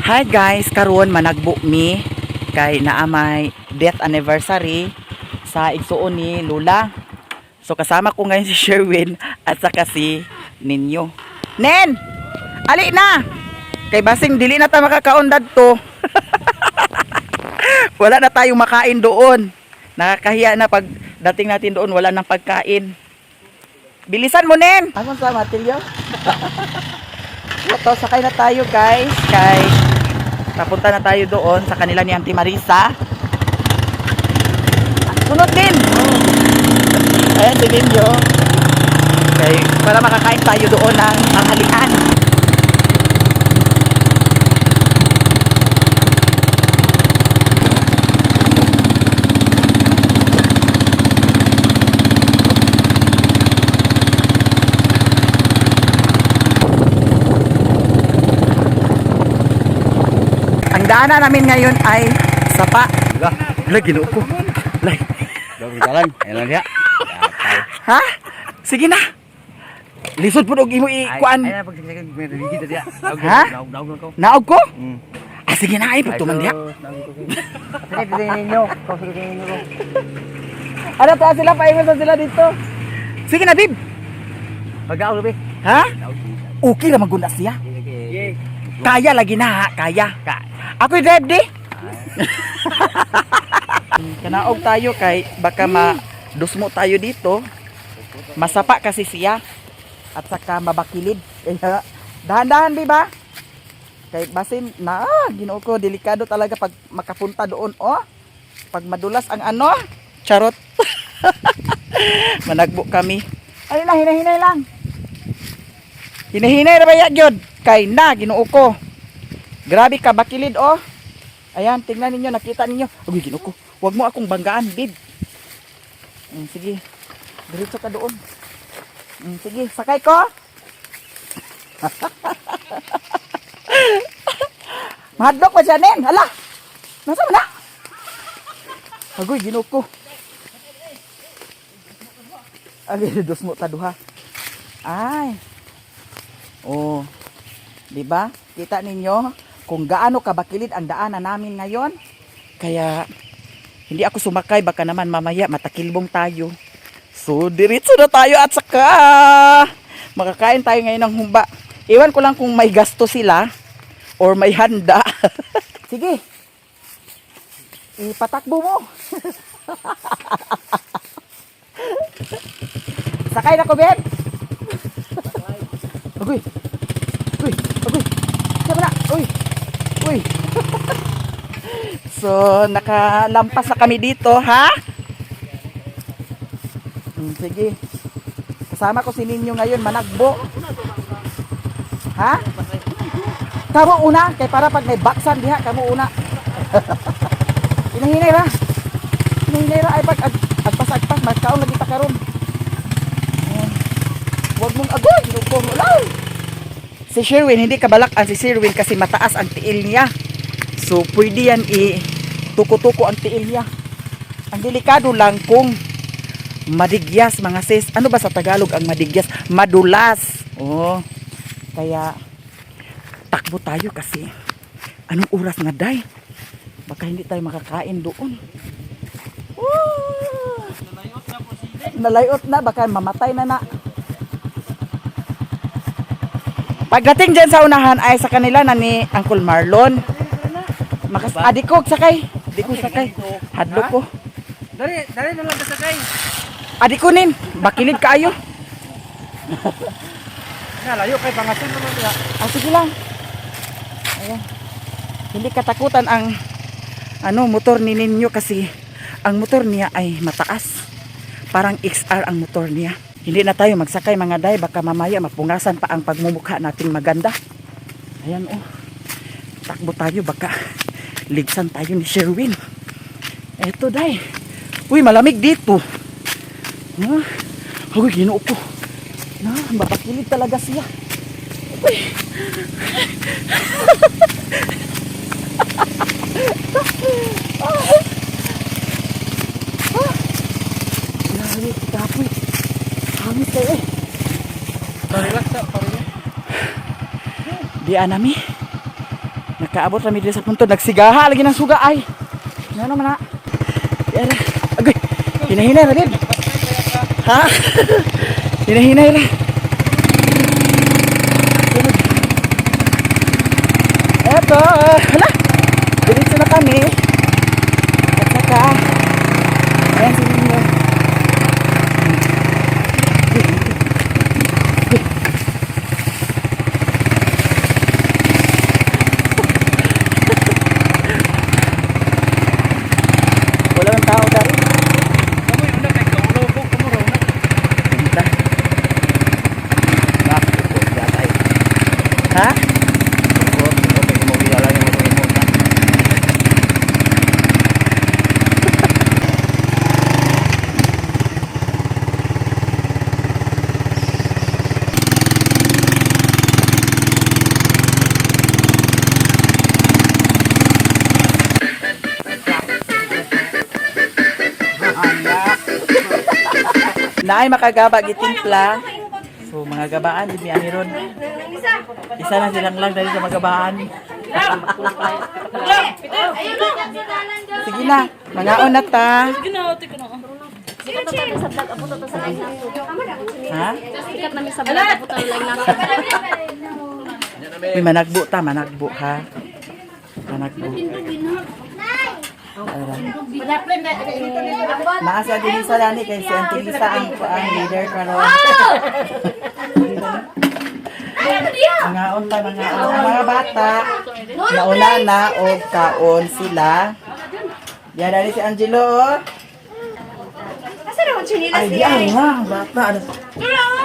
Hi guys, karon managbo mi kay naa may death anniversary sa igsuon ni Lula. So kasama ko ngayon si Sherwin at saka si Ninyo. Nen! Ali na! Kay basing dili na ta makakaon dadto. Wala na tayong makain doon. Nakakahiya na pag dating natin doon wala nang pagkain. Bilisan mo, Nen! Ano sa matilyo? Ito, sakay na tayo guys. Kay papunta na tayo doon sa kanila ni Auntie Marisa. Sunod din! Ayan si Ninyo. Okay, para makakain tayo doon ng tanghalian. Ang daanan namin ngayon ay sapa. Lagi ginoo ko. Lay. Dog jalan, ayan lang siya. Ha? Sige na. Lisod po og imo i-kuan. Ay, pag may kita diya. Ha? Daog daog lang ko. Naog ko? Mm. Ah, sige na ay pagtuman diha. Sige din ninyo. Sige din ninyo. Ano to sila paingon sa sila dito. Sige na, bib. Pag-aog be. Ha? Okay ra maguna siya. Sige. Kaya lagi na ha, kaya. Ako'y drive di. Kanaog tayo kay baka ma dusmo tayo dito. Masapa kasi siya at saka mabakilid. Kaya dahan-dahan di ba? Kay basin na ah, Ginoo ko, delikado talaga pag makapunta doon oh. Pag madulas ang ano, charot. Managbo kami. Ay na, hinahinay lang. Hinahinay ra ba ya gyud? Kay na Ginoo ko. Grabe ka bakilid oh. Ayan, tingnan ninyo, nakita ninyo. Uy, Ginoo ko. Huwag mo akong banggaan, babe. Sige. Diretso ka doon. Sige, sakay ko. Mahadlok pa siya, Nen. Hala. Nasa mo na? Agoy, Ginoo ko. Ay, dos mo ta duha. Ay. Oh. 'Di ba? Kita ninyo kung gaano kabakilid ang daanan namin ngayon. Kaya hindi ako sumakay, baka naman mamaya matakilbong tayo. So diretso na tayo at saka makakain tayo ngayon ng humba. Iwan ko lang kung may gasto sila or may handa. Sige. Ipatakbo mo. Sakay na ko, Ben. Agoy. Uy, agoy. Siya na. Uy. Uy. So, nakalampas na kami dito, ha? Sige. Kasama ko si Ninyo ngayon, managbo. Ha? Kamo una, kay para pag may baksan diha, kamo una. Hinahinay ra. Hinahinay ra ay pag agpas-agpas magkaon lagi ta karon. Ayan. Huwag mong agoy, ginuko mo lang. Si Sherwin, hindi kabalakan si Sherwin kasi mataas ang tiil niya. So, pwede yan i tuko-tuko ang tiil niya. Ang delikado lang kung madigyas mga sis. Ano ba sa Tagalog ang madigyas? Madulas. Oh. Kaya takbo tayo kasi anong oras na day? Baka hindi tayo makakain doon. Oh! Nalayot na, baka mamatay na na. Pagdating dyan sa unahan ay sa kanila na ni Uncle Marlon. Makas adi ko sakay. Di ko sakay. Hadlok ko. Dali, dali na lang kasakay. Adi ko nin. Bakilid kaayo. Na layo kay pangasin naman diya. Ah, sige lang. Ayan. Hindi katakutan ang ano motor ni ninyo kasi ang motor niya ay mataas. Parang XR ang motor niya. Hindi na tayo magsakay mga day, baka mamaya mapungasan pa ang pagmumukha nating maganda. Ayan oh. Takbo tayo baka ligsan tayo ni Sherwin. Eto day. Uy, malamig dito. Ha? Agoy, ginoo ko. Na, mapakilid talaga siya. Uy. Grabe, kapoy. Hangit kayo eh. Relax ta, parang. Di anami. Nakaabot rami diri sa puntod, nagsigaha lagi ng suga ay. Ngano man na? Yara. Agoy. Hinahinay ra din. Ha? Hinahinay ra. Sunod. Eto, hala. Diretso na kami. At saka, ayan si Ninyo. Wala ng tao dari. Punta. Ha? Naay makagaba gitimpla. So mga gabaan di mi ani ron. Isa na silang lang dahil sa mga gabaan. Sige na, mangaon na ta. Sikat na tayo sa vlog, abot na sa live na. Ha? Sikat namin sa vlog, abot na live na. Uy, managbo ta, managbo ha. Managbo. Ara. Naa si Ate Lisa lani kay si Ate Lisa ang leader karon. Mangaon ta, mangaon. Ang mga bata, nauna na og kaon sila. Yan dali si Angelo. Oh. Asa naman chinilas Ay, di ay nga, ang bata. Ano?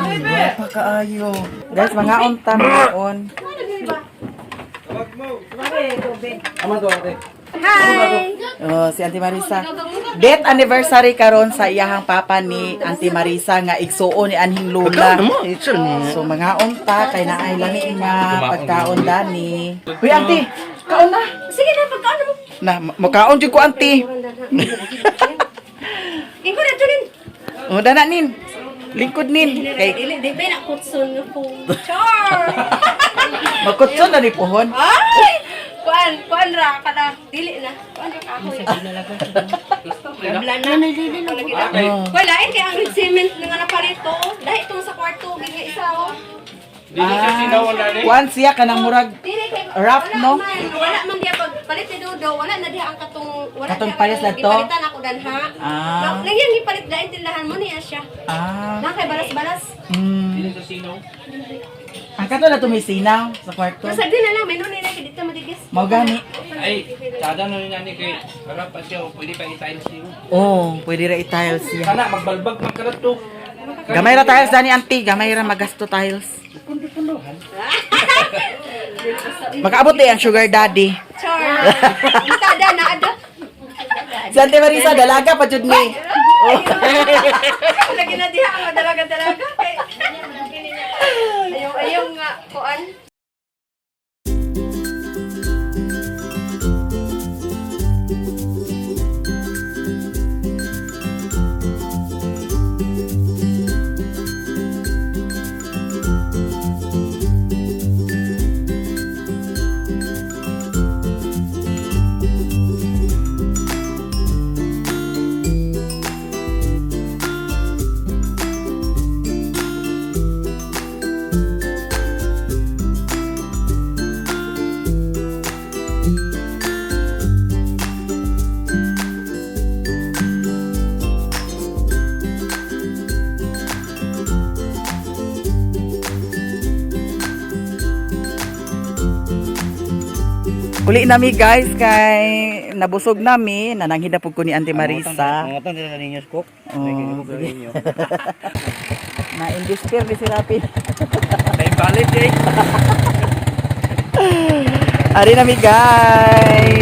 Ay, pa kaayo. Guys, mangaon ta, mangaon. Hi! Oh, si Auntie Marisa. Death anniversary karon sa iyahang papa ni Auntie Marisa nga igsuon ni anhing lola. So mangaon ta kay naay lami nga pagkaon dani. Uy, Auntie, kaon na. Sige na, pagkaon mo. Na, mukaon jud ko, Auntie. Ingko na tunin. Oh, dana nin. Lingkod nin. Kay Dili, di ba na kutsun nga po. Char! makutson na ni pohon. Ay! Kuan, kuan ra kada dili na. Kuan ra kahoy. Bla na. Oh. Wala lain kay ang red cement nga naparito. Dahil itong sa kwarto gini isa oh. Kuan siya kanang murag Dili kay Rough, wala no? Man, wala man diya pag palit ni Dodo, wala na diha ang katong wala Katong diha pares na to? Gipalitan ako danha. Ah. Na yang gipalit lain tindahan mo niya siya. Ah. Na kay balas-balas. Ang kato na tumisinaw sa kwarto. Pero sa na lang meron nila kay dito madigis. Mao gani. Ay, sada na rin ani kay harap pa siya, pwede pa i-tiles niyo. Oh, pwede ra i-tiles siya. Kana magbalbag man karat to. Gamay ra tiles dani auntie, gamay ra magasto tiles. Makaabot di ang sugar daddy. Char. Tada na ada. Si Auntie Marisa dalaga pa jud ni. Oh. Lagi na diha ang dalaga-dalaga kay. Ayaw ayaw nga kuan. Uli nami guys kay nabusog nami, nananghid na pud ko ni Auntie Marisa. Mga tong dila ninyo cook. Oh, sige. Na indisper ni si Rapi. May balit eh. Ari nami guys.